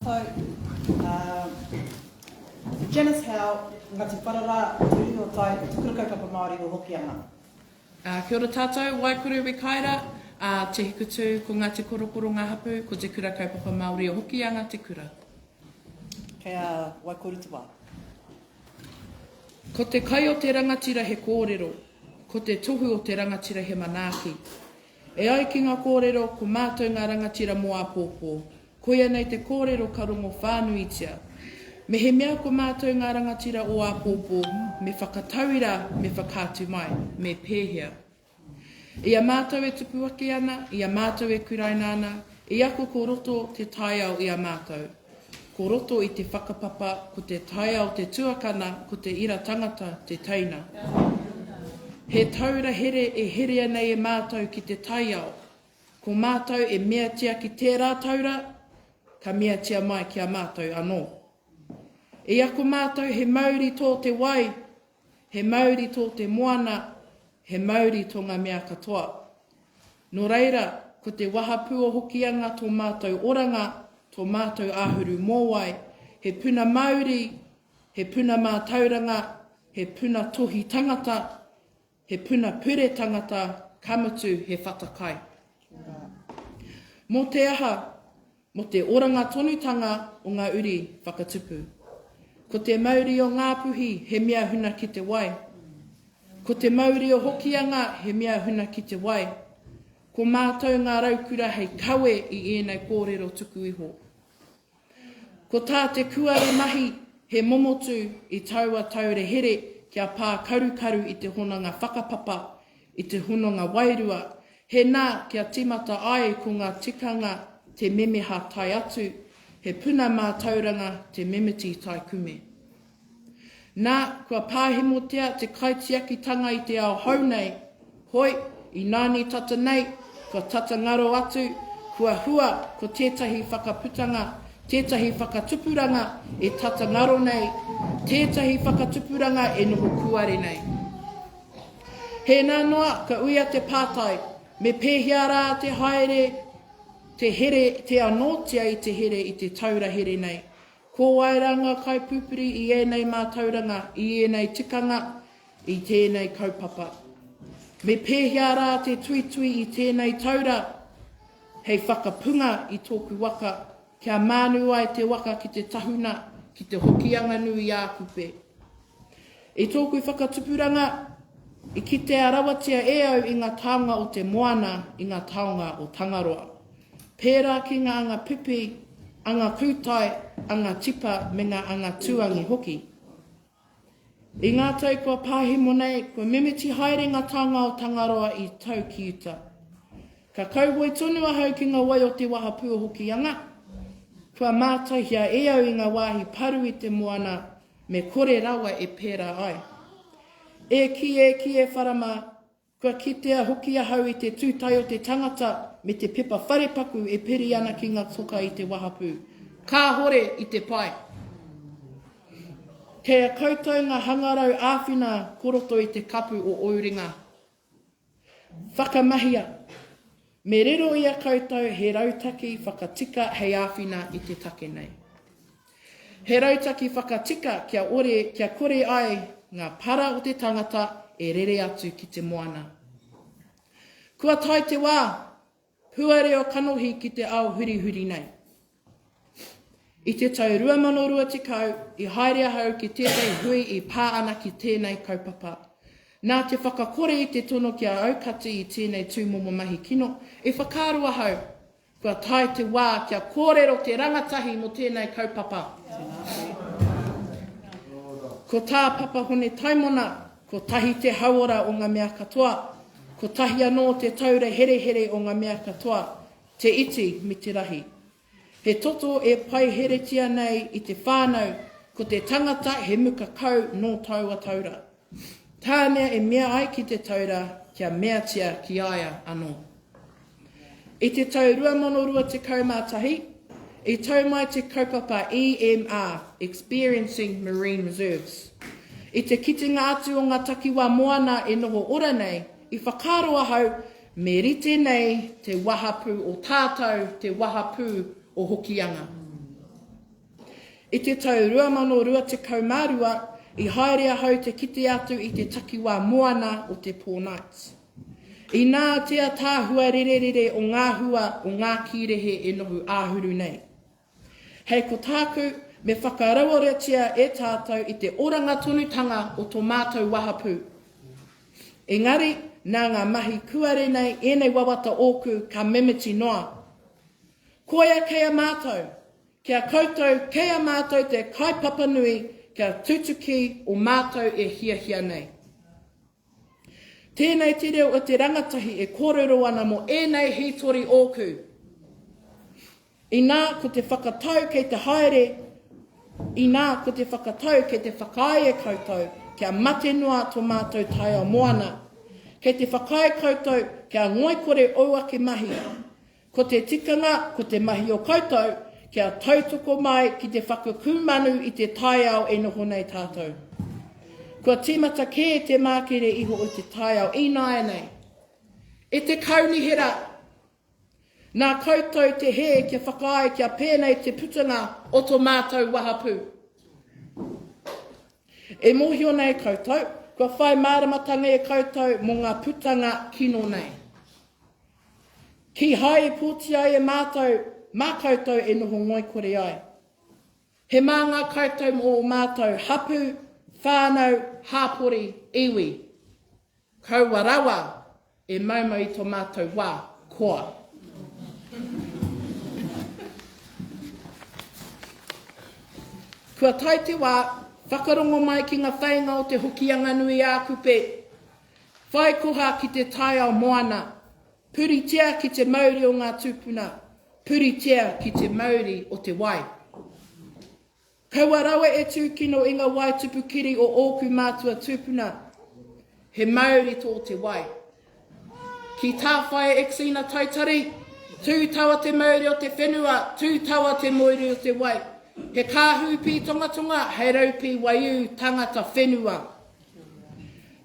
Tau, Janice Howe, Ngati Wharara, Te Uri o Tai, Te Kura Kaupapa Māori o Hokianga. Kia ora tātou, Waikuru Wikaira, Te Hikutū, ko Ngāti Korokoro ngā hapū, ko Te Kura Kaupapa Māori o Hokianga te kura. Kei a Waikoru te wā. Ko te kai o te rangatira he kōrero, ko te tohu o te rangatira he manaaki. E ai ki ngā kōrero, ko mātou ngā rangatira mō āpōpō. Koia nei te kōrero ka rongo whānuitia. Mehemea ko mātou ngā rangatira o āpōpō, me whakatauira, me whakaatu mai, me pēhea. I a mātou e tupu ake ana, i a mātou e kuraina ana, i ako ko roto te taiao i a mātou. Ko roto i te whakapapa, ko te taiao te tuakana, ko te ira tangata te teina. He taura here e herea nei e mātou ki te taiao. Ko mātou e meatia ki tērā taura, ka meatia mai ki a mātou anō. I ako mātou he mauri tō te wai, He mauri tō te moana, he mauri tō ngā mea katoa. Nō reira, ko te wahapū o Hokianga tō mātou oranga, tō mātou āhuru mōwai, he puna mauri, he puna mātauranga, he puna tohi tangata, He puna pure tangata, ka mutu he whata kai. Mō te aha? Mō te oranga tonutanga o ngā uri whakatupu. Ko te mauri o Ngāpuhi he mea huna ki te wai. Ko te mauri o Hokianga he mea huna ki te wai. Ko mātou ngā raukura hei kawe i ēnei kōrero tuku iho. Ko tā te kuare mahi he momotu i taua taura here kia pākarukaru i te hononga whakapapa, i te hononga wairua, he nā kia tīmata ai ko ngā tikanga te memeha tae atu, he puna mātauranga te memeti tae kume. Nā, kua pāhemotea te kaitiakitanga i te ao hou nei, hoi, ināni tata nei, kua tata ngaro atu, kua hua ko tētahi whakaputanga, tētahi whakatupuranga e tata ngaro nei, tētahi whakatupuranga e noho kūare nei. Hēnā noa, ka uia te pātai, me pēhea rā te haere, te here, te anōtia i te here i te taura here nei? Ko wai rā ngā kaipupuri i ēnei mātauranga, i ēnei tikanga, i tēnei kaupapa? Me pēhea rā te tuitui i tēnei taura hei whakapunga i tōku waka, kia mānu ai te waka ki te tahuna, ki te Hokianga-nui-ā-Kupe? I tōku whakatupuranga, i kitea rawatia e au i ngā taonga o te moana, i ngā taonga o Tangaroa. Pērā ki ngā anga pipi, anga kūtai, anga tipa me ngā anga tūangi hoki. I ngā tau kua pahemo nei, kua mimiti haere ngā taonga o Tangaroa i tau ki uta. Ka kauhoe tonu ahau ki ngā wai o te wahapū o Hokianga, kua mātaihia e au i ngā wāhi paru i te moana, Me kore rawa e pērā ai. E kī, e kī, e whara mā, kua kitea hoki ahau i te tūtai o te tangata me te pepa wharepaku e piri ana ki ngā toka i te wahapū. Kāhore i te pai! Kei a koutou ngā hangarau āwhina ko roto i te kapu o ōu ringa. Whakamahia. Me riro i a koutou he rautaki whakatika hei āwhina i te take nei. He rautaki whakatika kia ore, kia kore ai ngā para o te tangata e rere atu ki te moana. Kua tae te wā, pua reo kanohi ki te ao hurihuri nei. I te tau 2020, i haere ahau ki tētahi hui i pā ana ki tēnei kaupapa. Nā te whakakore i te tono kia aukati i tēnei tūmomo mahi kino, i whakaaro ahau, kua tae te wā kia kōrero te rangatahi mō tēnei kaupapa. Ko tā Papa Hone Taimona, kotahi te hauora o ngā mea katoa, kotahi anō te taura herehere o ngā mea katoa, te iti me te rahi. He toto e paiheretia nei i te whānau, ko te tangata he muka kau nō taua taura. Tānea e mea ai ki te taura kia meatia ki a ia anō. I te tau 2021, i tau mai te kaupapa EMR, Experiencing Marine Reserves. I te kitenga atu o ngā takiwā moana e noho ora nei, i whakaaro ahau Me rite nei te wahapū o tātou te wahapū o Hokianga. I te tau 2022, i haere ahau te kite atu i te takiwā moana o te Poor Knights. Inā te ataahua rererere o ngā hua o ngā kīrehe e noho āhuru nei. Hei ko tāku, me whakarauoratia e tātou i te oranga tonutanga o tō mātou wahapū. Engari, nā ngā mahi kuare nei ēnei wawata ōku ka mimiti noa. Koia kei a mātou, ki a koutou kei a mātou te kaupapa nui kia tutuki o mātou e hiahia nei. Tēnei te reo o te rangatahi e kōrero ana mō ēnei hītori ōku. Inā ko te whakatau kei te haere, inā ko te whakatau kei te whakaae e koutou kia mate noa tō mātou taiao moana. Kei te whakaae koutou kia ngoikore ōu ake mahi. Ko te tikanga, ko te mahi o koutou, kia tautoko mai ki te whakakūmanu i te taiao e noho nei tātou. Kua tīmata kē te mākere iho o te taiao ināianei. E te kaunihera, nā koutou te hē kia whakaae kia pēnei te putanga o to mātou wahapū. E mōhio nei koutou, kua whai māramatanga e koutou mō ngā putanga kino nei. Kīhai i pōti ai e mātou, mā koutou e noho ngoikore ai. He mā ngā koutou mō ō mātou hapū, whānau, hāpori, iwi. Kaua rawa e maumau i tō mātou wā, koa. Kua tae te wā, whakarongo mai ki ngā wheinga o Te Hokianga-nui-ā-Kupe. Whai koha ki te taiao moana. Puritia ki te mauri o ngā tūpuna. Puritia ki te mauri o te wai. Kaua rawa e tūkino i ngā wai tupu kiri o ōku mātua tūpuna. He mauri tō te wai. Ki tā Whaea Exina Taitari, Tū tawa te mauri o te whenua, tū tawa te mouri o te wai. He kāhū pītongatonga hei raupī waiū tangata whenua.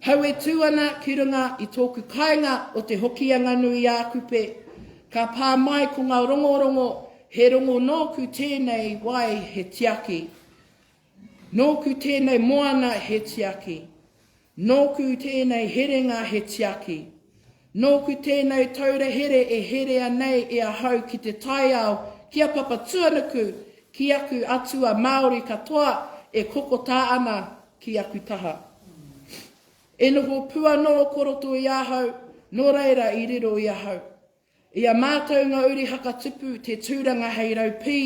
Hau e tū ana ki runga i tōku kāinga o Te Hokianga-nui-ā-Kupe, ka pā mai ko ngā rongorongo, he rongo nōku tēnei wai he tiaki. Nōku tēnei moana he tiaki. Nōku tēnei herenga he tiaki. Nōku tēnei taura here e herea nei e ahau ki te taiao, ki a Papatuanuku, ki aku atua Māori katoa e kokotā ana ki aku taha. E noho pū anō ko roto i ahau, nō reira i riro i ahau. I a mātou ngā uri hakatupu te tūranga hei raupī,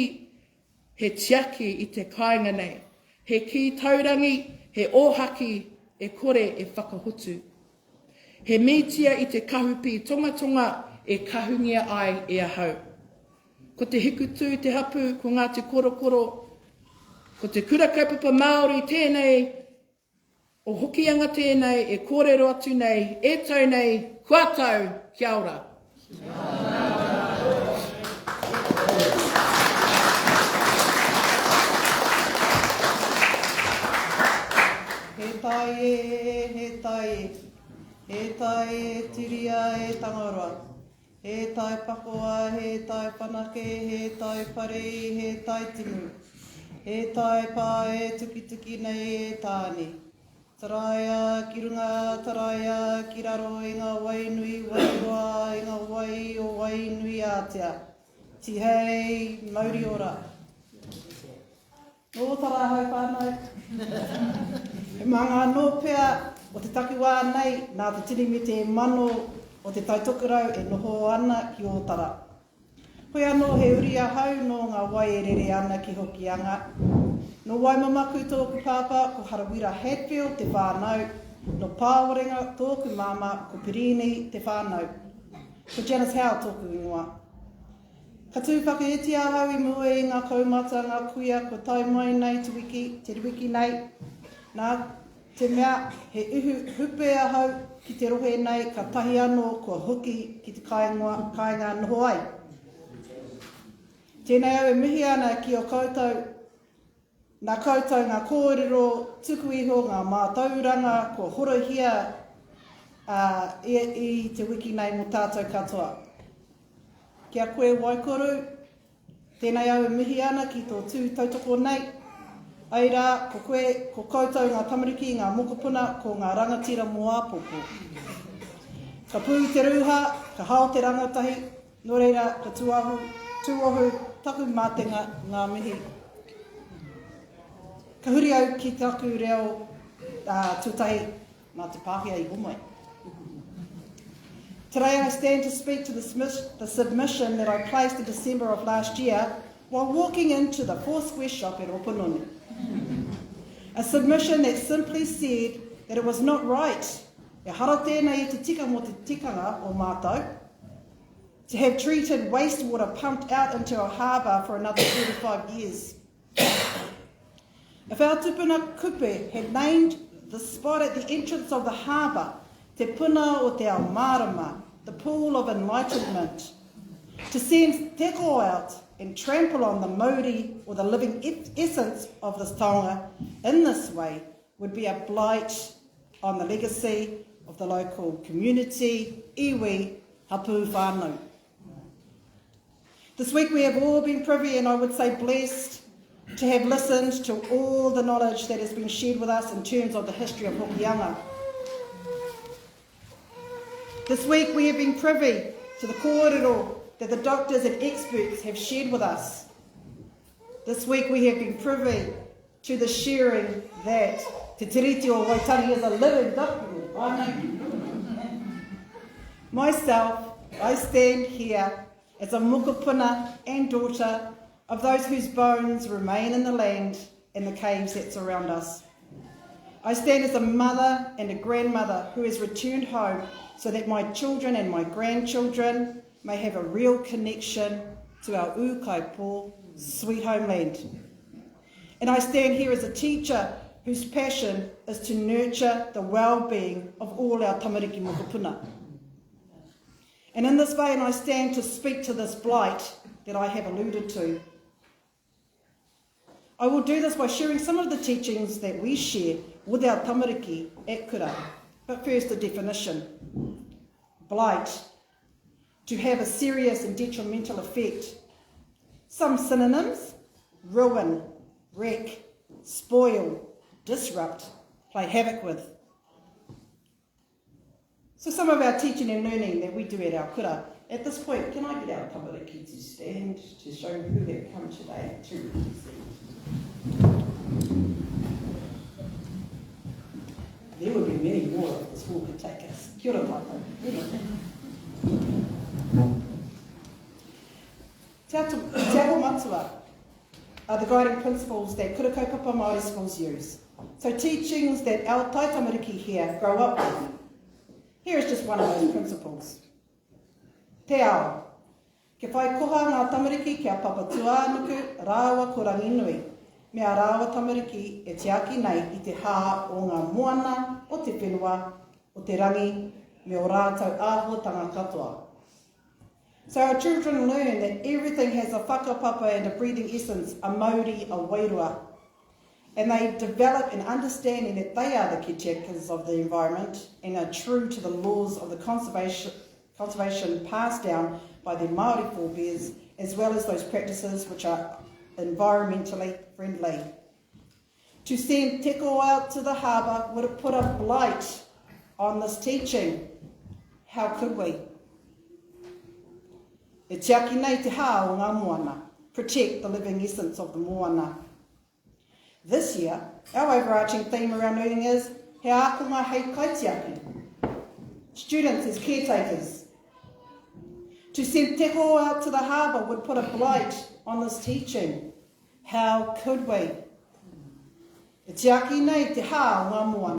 he tiaki i te kāinga nei, he kī taurangi, he ōhaki e kore e whakahotu. He mītia i te kahu pītongatonga e kahungia ai e ahau. Ko Te Hikutū te hapū, ko Ngāti Korokoro, ko Te Kura Kaupapa Māori tēnei, o Hokianga tēnei e kōrero atu nei, e tau nei, kua tau, kia ora. He tai e, he tai e, he tai e tiria e Tangaroa. He tai pakoa, he tai whanake, he tai parei, he tai timu. He tai pā e tukituki nei e Tāne. Taraia ki runga, taraia ki raro i ngā wai nui wai roa, i ngā wai o Wainuiātea. Tihei mauri ora. Nō Tarāhau whānau. He mānga anō pea o te takiwā nei nā te tini me te mano o Te Tai Tokerau e noho ana ki Ōtara. Hoi anō he uri ahau nō ngā wai e rere ana ki Hokianga. Nō Waimamaku tōku pāpā ko Harawira Hadfield te whānau, nō Pāorenga tōku māmā ko Pirini te whānau. Ko Janice Howe tōku ingoa. Ka tū whakaiti ahau i mua i ngā kaumata, ngā kuia kua tae mai nei te wiki, te wiki nei, nā te mea he ihu hupe ahau ki te rohe nei ka tahi anō kua hoki ki te kāinga, kāinga noho ai. Tēnei au e mihi ana ki o koutou, nā koutou ngā kōrero tuku iho, ngā mātauranga kua horohia ā, i, i te wiki nei mō tātou katoa. Ki a koe Waikoru, tēnei au e mihi ana ki tō tū tautoko nei. Ai rā, ko koe, ko koutou ngā tamariki, ngā mokopuna, ko ngā rangatira mō āpōpō. Ka pū te rūhā, ka hao te rangatahi, nō reira, ka tuahu, tūohu taku mātenga ngā mihi. Ka huri au ki taku reo tuatahi, nā te Pākehā i homai. Today I stand to speak to the, the submission that I placed in December of last year while walking into the Four Square shop at Opononi. A submission that simply said that it was not right, ehara tēnei i te tika mō te tikanga o mātou, to have treated wastewater pumped out into our harbour for another 35 years. If our tupuna Kupe had named the spot at the entrance of the harbour Te Puna o Te Ao Mārama, the pool of enlightenment, to send te ko out and trample on the mauri or the living essence of this taonga in this way would be a blight on the legacy of the local community, iwi, hapu whānau. This week we have all been privy and I would say blessed to have listened to all the knowledge that has been shared with us in terms of the history of Hokianga. This week we have been privy to the kōrero that the doctors and experts have shared with us. This week we have been privy to the sharing that Te Tiriti o Waitangi is a living document. Myself, I stand here as a mokopuna and daughter of those whose bones remain in the land and the caves that surround us. I stand as a mother and a grandmother who has returned home so that my children and my grandchildren may have a real connection to our ūkaipō, sweet homeland. And I stand here as a teacher whose passion is to nurture the well-being of all our tamariki mokopuna. And in this vein, I stand to speak to this blight that I have alluded to. I will do this by sharing some of the teachings that we share with our tamariki at kura. But first, a definition. Blight. To have a serious and detrimental effect. Some synonyms, ruin, wreck, spoil, disrupt, play havoc with. So some of our teaching and learning that we do at our kura, at this point, can I get our tamariki to stand to show who have come today to represent? There would be many more if this hall could take us. Kia ora tātou. Te Aho Matua are the guiding principles that Kura Kaupapa Māori schools use. So teachings that our tai tamariki here grow up with. Here is just one of those principles. Te ao. Kia whai koha ngā tamariki ki a Papatūānuku rāua ko Ranginui, me ā rāua tamariki e tiaki nei i te hā o ngā moana, o te whenua, o te rangi, me ō rātou āhuatanga katoa. So our children learn that everything has a whakapapa and a breathing essence, a mauri, a wairua. And they develop an understanding that they are the caretakers of the environment and are true to the laws of the conservation, conservation passed down by their Māori forebears, as well as those practices which are environmentally friendly. To send teko out to the harbour would have put a blight on this teaching. How could we? E tiaki nei te hā o ngā moana. Protect the living essence of the moana. This year, our overarching theme around learning is He ākonga hei kaitiaki. Students as caretakers. To send teko out to the harbour would put a blight on this teaching. How could we? E tiaki nei te hā o ngā moana.